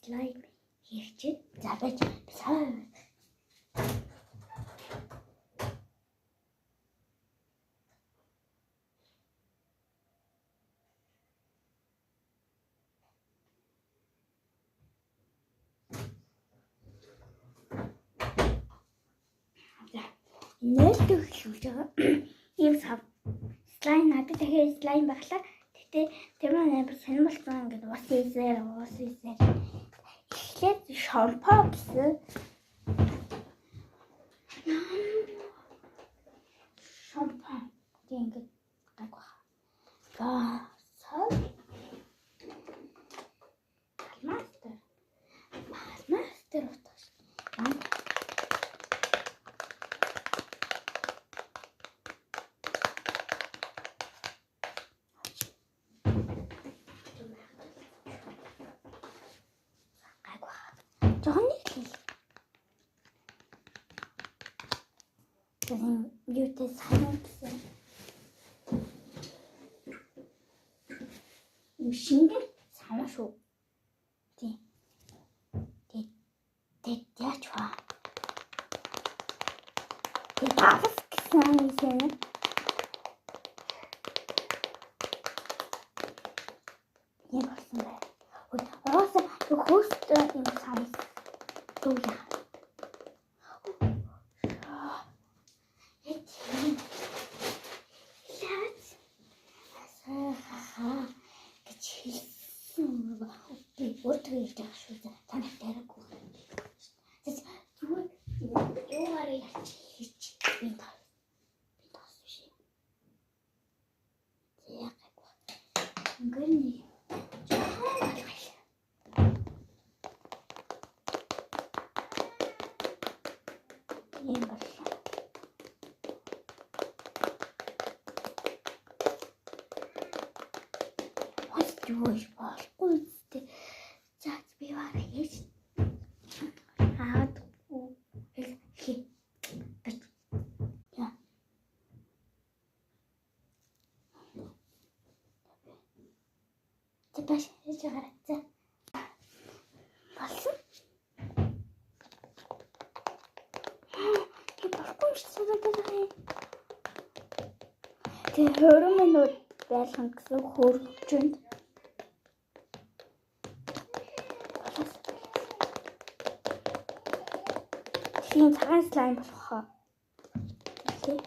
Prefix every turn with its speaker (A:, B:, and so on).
A: Slime хийх чинь. За байж сав. За нээлттэй эхлүүлж байгаа. Ийм сав. Slime надад дахиад slime баглаа. Гэтэ тэр маань амар сонирн болсон ингээд ус ийзээр ус ийзээр. Эхлээд шампо гэсэн. Шампо. Тэг ингээд гайг баха. За сал. Алмастер. Алмастер утгаш. Гайг баха. Жохон нэг л. Тэр юутай сайн гэсэн. Юм шингэн саван шүү. Тий. Тэг тэг яач вэ? Тэг давс гэсэн юм. Яг болсон бай. Угаасаа хөөст юм саван дүү яа. Гэж хэлсэн би өөртөө ярьж байгаа шүү. Та нарт яриаггүй. Зүгээр юугаар ярьж хийж би таа. Би таас биш. За гайгүй. Ингээд нэг жоохон болгоё. Ийм боллоо. Бас юу их болохгүй үстэй. За би бараа яаж аад хи. Я. За баш хийж гараа. За. Болсон. Би болохгүй юм шиг санагдаад байгаа юм. Тэгээ 20 минут байлгана гэсэн хөрвчөнд. Тийм цагаан слайм болох хаа. Окей.